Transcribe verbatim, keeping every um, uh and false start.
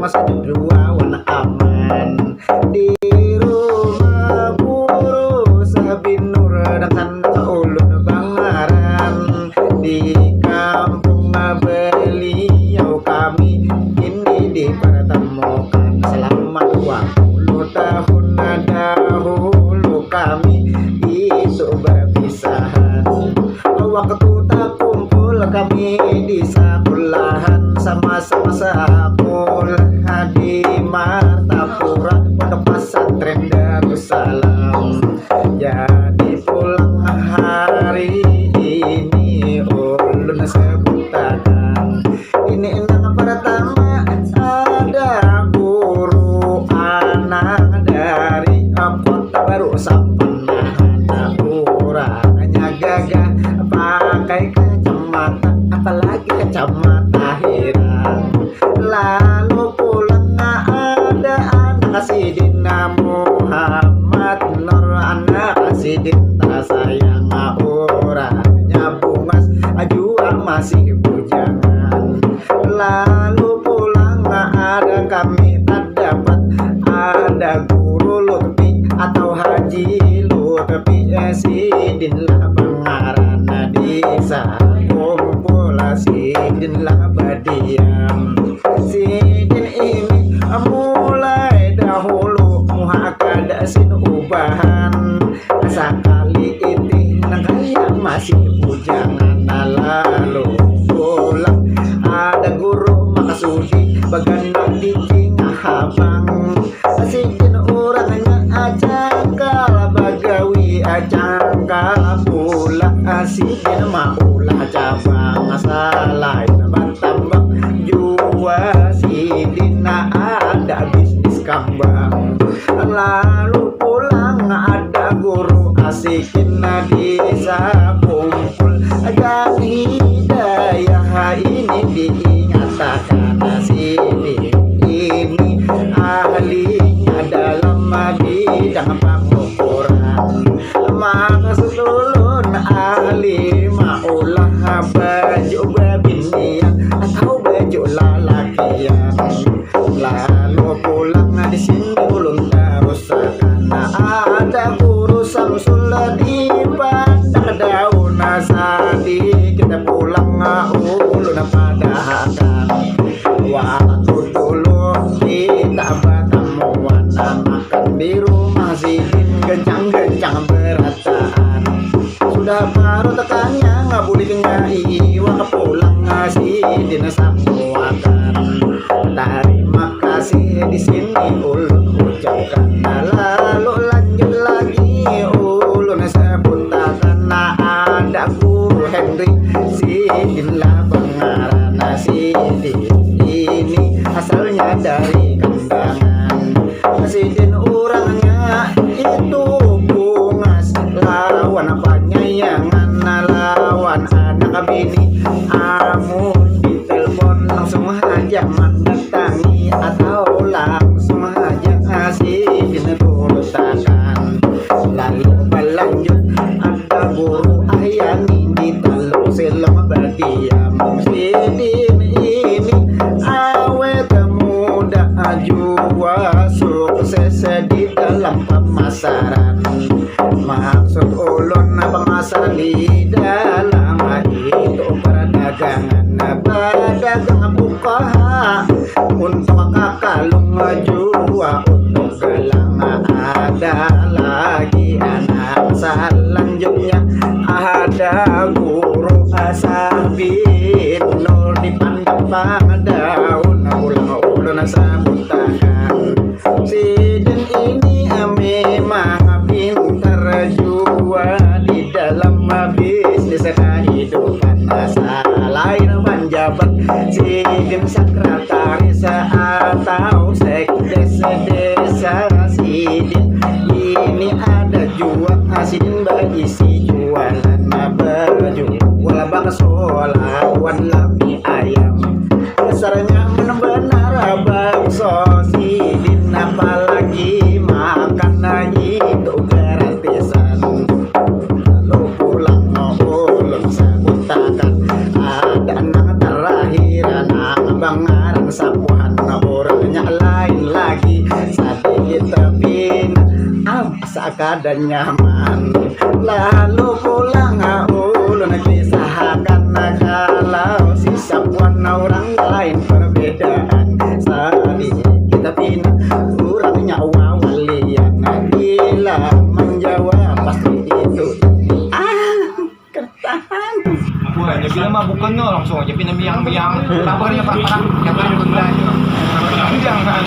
Masa jua wan aman di rumah guru Sahbinur dan ulun bangaran di kampung beliau kami ini dipertemukan selama dua puluh tahun dahulu kami itu berpisahan. Waktu takumpul kami di sekolahan sama-sama sekolah di Martapura Pondok Pesantren Darussalam. Jadi pulang hari ini ulun sebutakan ini nang pertama ada guru anak dari Kota Baru Sapan, nah, urangnya gagah pakai kacamata, apalagi kacamata hirang. Lalu pulang ada anak sidin Muhammad Nur, anak sidin tersayang, urangnya bungas jua masih bujangan. Lalu pulang ada kami terdapat ada guru Lutfi atau Haji Lutfi, eh, sidin lah pengarana di sakumpul sidin lah badiam. Sidin ini mulai dahulu muha kada sin ubahan, sakali itih nang kaya masih bujangan. Lalu pulang ada guru Makasudi bagana di Jingahabang. Sidin urangnya acangkal bagawi, acangkal pula sidin maulah cabang. Salain batambak jua sidin ada bisnis kambang. Lalu pulang ada guru asikin di sakumpul dan hidayah ini diingatakan sidin ini ahlinya dalam bidang pangukuran. Maksud ulun ahli maulah baju babinian atau baju lalakian. Lalu pulang di sini ulun tarusakan ada guru Samsul di Padang Daun. Sadikit pulang ulun padahakan waktu dulu kita batamuan makan di rumah sidin gencang-gencang berataan. Sudah parut kanyang buliknya iwak pulang sidin sapuakan. Tarima kasih di sini ulun ucapkan. Lalu lanjut lagi ulun sebutakan ada guru Henry sidin lah pengarana sidin ini asalnya dari Kandangan. Sidin urangnya itu bungas lawan panyayangan lawan anak bini. Amun ditelepon langsung haja mandatangi atau langsung haja sidin turutakan. Lalu balanjut ada guru Ayani di Taluk Silong badiam. Sidin ini awet muda jua sukses di dalam pemasaran. Maksud ulun pemasaran di dalam itu perdagangan, pedagang bukaha untuk kakalung jua untuk galang. Ada lagi anak selanjutnya ada guru Asabinul di Pandapang Daun ulang ulun sebutakan. Sidin ini memang pintar jua di dalam bisnis kehidupan. Selain panjabat, sidin sekretaris atau sekdes desa sidin. Ini ada jua sidin baisi jualan baju, jual bakso lawan lapi ayam. Dasarnya benar-benar bakso sidin, apalagi makan itu gratisan. Lalu pulang ulun sebutakan ada nang terakhir nang bangaran Sapuhan, urang Nya lain lagi sadikit tapi am asa kada nyaman. Lalu pulang ulun kisahakan kalau si sapuan orang lain perbedaan sadikit tapi urangnya wawalian gila menjawab pasti itu ah kertahan. Wah, ya bila mah bukannya langsung aja pindah biang-biang. Kabarnya parah-parah, kabarnya tunda. Jangan.